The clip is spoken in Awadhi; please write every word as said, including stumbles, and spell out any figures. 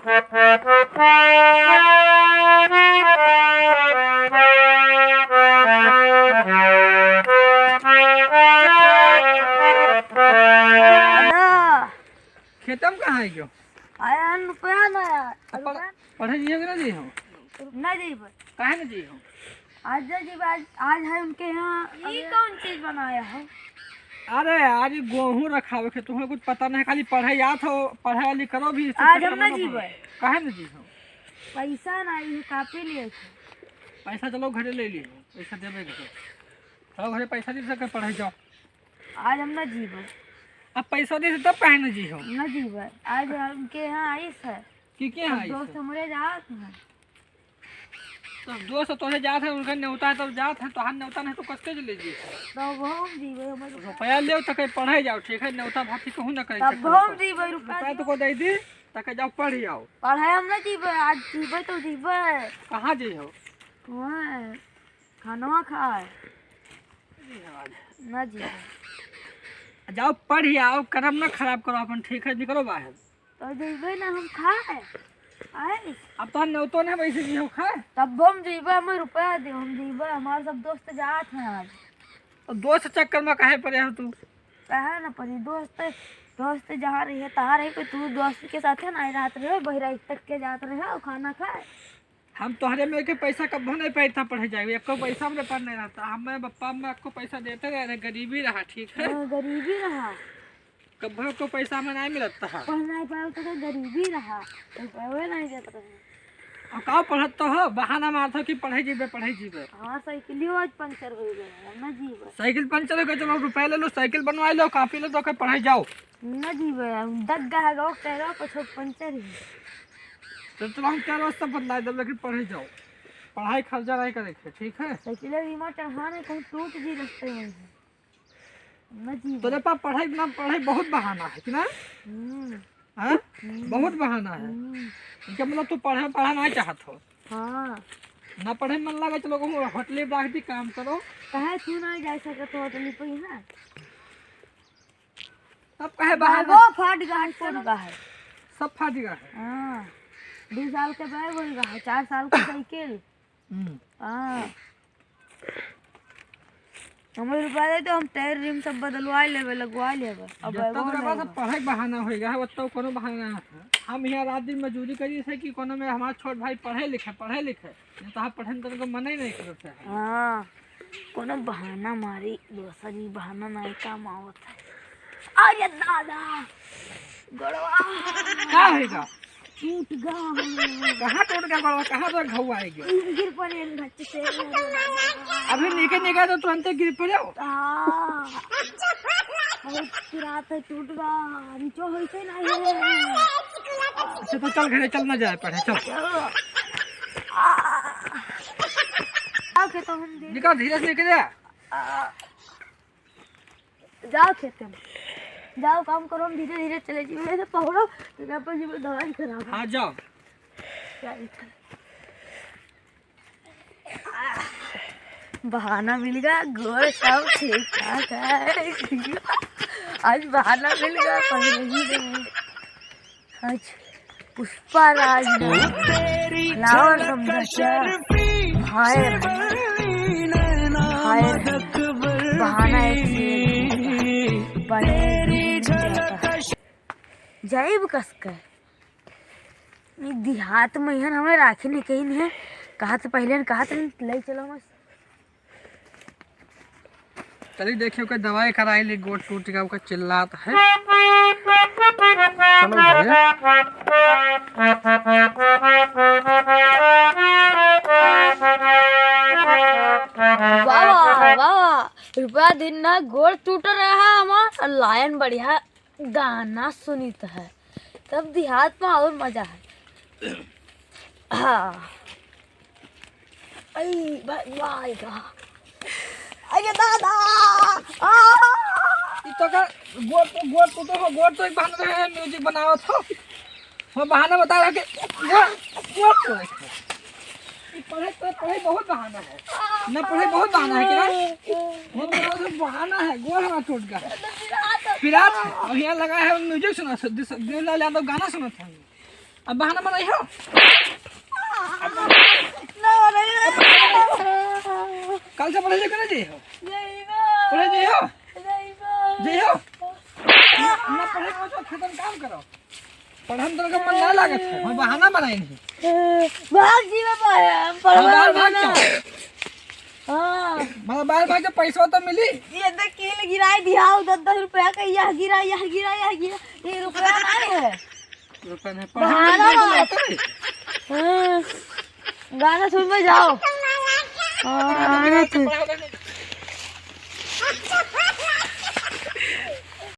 दादा। खेतम कहाँ है क्यों? आया है रुपया ना यार। अब पढ़-, पढ़े जी हो कि ना जी हो? ना जी भाई। काहे ना जी हो? आज जी भाई, आज, आज है उनके यहाँ। ये अबे कौन चीज बनाया है? अरे यार, ये गेहूं रखावे के, तुम्हें कुछ पता नहीं, खाली पढ़े जात हो, पढ़ाई लिख करो भी, इससे आज कुछ हम ना करना जी पड़े। भाई। काहे ना जी हो? पैसा ना, ये कापी लिए थे। पैसा चलो घरे ले लियो, पैसा देवे के तो। चलो घरे पैसा दे सके, पढ़े जाओ। आज हम ना जीबे। अब पैसा दे से तब काहे ना जी हो? ना जीबे। आज हमके यहाँ आइस है। कि के सब आइस दोस्त है? हमरे जात हैं। तो दोस्त तोरे जात है, उनका नेवता है तब जात है, तोहार नेवता नहीं तो कस के ले जी? तब हम जीबे, हमरे रुपया लेव तो कहीं पढ़े जाओ, ठीक है? नेवता भाती कहूँ ना कहीं तब से हम जीबे, रुपया रुपया तो दियो। को दे दी, ताकि जाओ पढ़ आओ। पढ़े हम ना जीबे, आज जीबे तो जीबे। कहाँ जी हो? वहाँ। खानवा खाए। ना जी। जाओ पढ़ आओ, करम ना खराब करो अपन, ठीक है, निकलो बाहर। तो जइबे ना हम खाए। आए। अब तो हम नेवतो ना वैसे जी हो खाए। तब हम जइबे, हमें रुपया दे, हम जइबे, हमारे सब दोस्त जात हैं आज। तो दोस्त चक्कर में काहे पड़े हो तू? काहे ना पड़ी, दोस्त, दोस्त जहाँ रही है, तहाँ रही पे, तू दोस्त के साथ है ना, रात रहे, बहराइच तक के जात रहे, और खाना खाए। हम तोहरे में के पैसा कब्बो नहीं पाई था पढ़े जाए, एको पैसा हमरे पास नहीं रहता। हमें बप्पा में एको पैसा देते रहे, गरीबी रहा, ठीक है? हाँ, गरीबी रहा। कब्बो एको पैसा हमें नहीं मिलत था। पढ़ नहीं पाए तो गरीबी रहा, तो पढ़वे नहीं देत रहे। अब का पढ़त तो हो, बहाना मारत हो कि पढ़े जीबे, पढ़े जीबे। हाँ, साइकिलियो आज पंचर हो गया है, ना जीबे। साइकिल पंचर हो गया, चलो रुपया ले लो, साइकिल बनवा लो, कापी लो, तो के पढ़े जाओ। ना जीबे, हम दग गया है, गो कह रहा, कुछ पंचर ही। तो चलो हम कह रहे सब बदला देब, लेकिन पढ़े जाओ, पढ़ाई खर्चा नहीं करे के, ठीक है? साइकिल रिमोट चढ़ाने कहीं टूट जी रस्ते में है। ना जीबे। तोरे पास पढ़ाई ना पढ़ाई बहुत बहाना है कि ना? हम्म। हाँ? हम्म। बहुत बहाना है। हम्म। इनका मतलब तू पढ़े, पढ़ा नहीं चाहत हो। हाँ। ना पढ़े मन लगे, चलो कहूँ होटल में रख दी, काम करो। कहे तू नहीं जा सकत हो होटल पे ही ना? अब कहे बाहर बैगो में फाट गया है, टूट गया है। सब फाट गया है। हाँ। दो साल के बैग हो गया है, चार साल की साइकिल। हम्म। हाँ। हमें रुपया दे तो हम टायर रिम सब बदलवा लेबे, लगवा लेबे। अब जब बैगो तक रखा लेबे। सब पढ़ाई बहाना होइगा, वो तो कोनो बहाना ना है। हम यहाँ रात दिन मजदूरी करी से कि कोनो में हमारा छोट भाई पढ़े लिखे, पढ़े लिखे। नहीं तो आप पढ़े में तनको मन ही नहीं करते हैं। हाँ। कोनो बहाना मारी, दोसर ही बहाना नहीं काम आवत है। अरे दादा, गोड़वा। का होइगा? टूट गया। कहाँ टूट गया गोड़वा? कहाँ तो घाव आए गया? गिर पड़े हम घट से। अभी निके निके तो तुरंते गिर पड़े हो। हाँ। बहुत पिरात है, टूट गया। नीचे होते नहीं है। अच्छा तो चल घरे, चल ना जाए पढ़े, चल। चलो। आ। आओ खेतों में दे। निकल, धीरे से निकल जा। आ। जाओ खेते में, जाओ काम करो, हम धीरे धीरे चले जी। मेरे पकड़ो, तो क्या पर जी दवाई खराब है। हाँ, जाओ। क्या लिखा है? बहाना मिल गया, गोड़ सब ठीक ठाक है। आज बहाना मिल गया, पहले ही दिन। आज पुष्पा राज ने flower समझा क्या? हाय रे। हाय रे। बहाना एक से एक। बड़े जाइब कस के। ई देहात में हन, हमें राखी नहीं कहीं नहीं है। कहा तो पहले न कहा तो ले चलो मस्त। चली देखिए, ओकर दवाई कराई ली, गोड़ टूट गया, ओकर चिल्लात है। चलो भैया। वाह, वाह, वाह, वाह। रुपया दिन ना गोड़ टूट रहा हमार, और लायन बढ़िया गाना सुनित है, तब देहात में और मजा है। हाँ। आई, भाई, वाह, आई गा। अरे दादा! आ! ई तो का गोड़ तो, गोड़ तो, तो गोड़ तो एक बहाना है, music बनावत हो। वो बहाना बता रहा कि गोड़, गोड़ तो एक है। ई पढ़े, तो पढ़े बहुत बहाना है। ना पढ़े बहुत बहाना है कि ना? वो तो बहाना है, गोड़ हमारा टूट गया है। पिरात है, और यहाँ लगा है music सुना, दिस-, दिल ला तो गाना सुना था। अब बहाना बनाई हो। कल से पढ़े जाए के ना जाई हो। पढ़े जाई हो। जाई हो। ना, ना पढ़े के, खेतन काम करो। पढ़न तो का मन ना लागत है। हम बहाना बनाई नहीं। भाग जी बाबा, हम हाँ, पढ़वा बाहर भाग ना। जाओ। हाँ। मतलब बाहर भाग के पैसा तो मिली। ये देख कील गिराई दिया, दस दस रुपया का, यह गिरा, यह गिरा, यह गिरा। ये रुपया नहीं है। रुपया नहीं, पढ़न बहाना तो मार। नहीं लागत है। हाँ। गाना सुनबे जाओ। हाँ, आने तू।